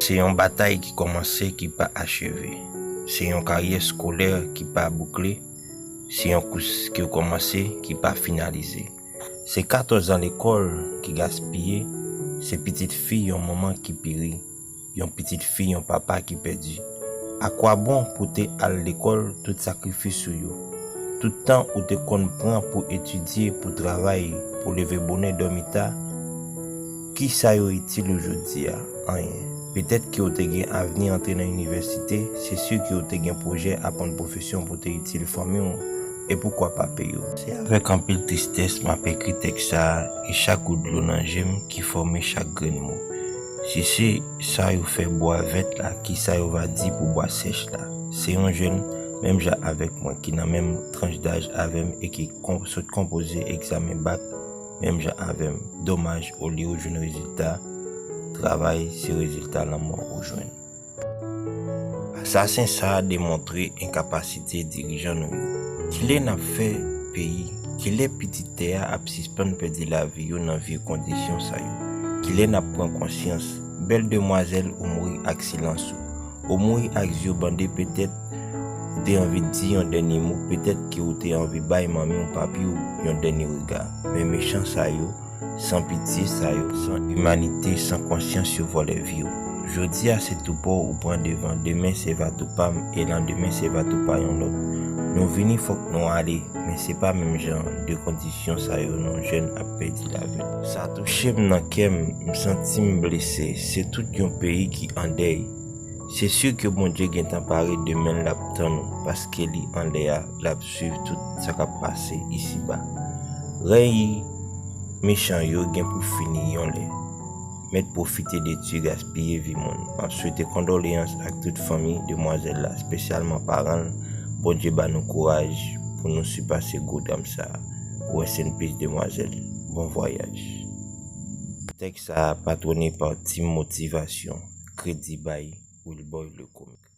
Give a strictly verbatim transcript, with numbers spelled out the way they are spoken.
Se yon batay ki kòmanse ki pa acheve. Se yon karyè eskolè ki pa boukle. Se yon kous ki kòmanse ki pa finalize. Se katòz an lekòl ki gaspiye. Se pitit fi yon manman ki peri. Yon pitit fi yon papa ki pèdi. Akwabon pou te al lekòl tout sakrifis ou yo? Tout tan ou te konn pran pou etidye, pou travay, pou leve bonè dòmi ta, ki sa yo itil ou jodi a? Anyen. Petèt ke w te gen avni antre nan inivèsite, se si ke w te gen pwojè aprann pwofesyon pou te itil fanmi w, e poukwa pa peyi w. Se avèk anpil tristès m ap ekri tèks sa a, e chak gout dlo nan je m ki fòme chak grenn mo. Si se sa yo fè bwa vèt la, ki sa yo va di pou bwa sèch la? Se yon jèn, menm jan avèk mwen, ki nan menm tranch daj avè m e ki kon, sot konpoze egzamen bak, menm jan avè m. Domaj, olye w jwenn rezilta travay, se rezilta lanmò ou jwenn. Asasen sa a demontre enkapasite dirijan nou yo. Kilè n ap fè peyi? Kilè pitit tè a ap sispann pèdi lavi yo nan vye kondisyon sa yo? Kilè n ap pran konsyans? Bèl demwazèl, ou mouri ak silans ou. Ou mouri ak zye w bande, petèt ou te anvi di yon dènye mo, petèt ke ou te anvi bay manmi w, papi w yon dènye rega. Men mechan sa yo, san pitye sa yo, san imanite, san konsyans, yo vòlè vi w. Jodi a se tou pa w ou pran devan, demen se va tou pa m, e landemen se va tou pa yon lòt. Nou vini, fòk nou ale, men se pa menm jan de kondisyon sa yo non, jèn ap pèdi lavi l. Sa touche m nan kè m, m santi m blese, se tout yon peyi ki an dèy. Se si ke Bondye gentan pare demen l ap tann ou, paske li anlè a, l ap swiv tout sa k ap pase isiba. Rèy mechan yo gen pou fini yon lè. Mèt pwofite detwi, gaspiye vi moun. M ap swete kondoleyans ak tout fanmi demwazèl la, espesyalman paran l. Bondye ba nou kouraj pou nou sipase gwo dram sa a. Rest in peace, demwazèl. Bon vwayaj. Tèks sa a patwone pa Team Motivasyon, kredi bay Wilboy Lecomic.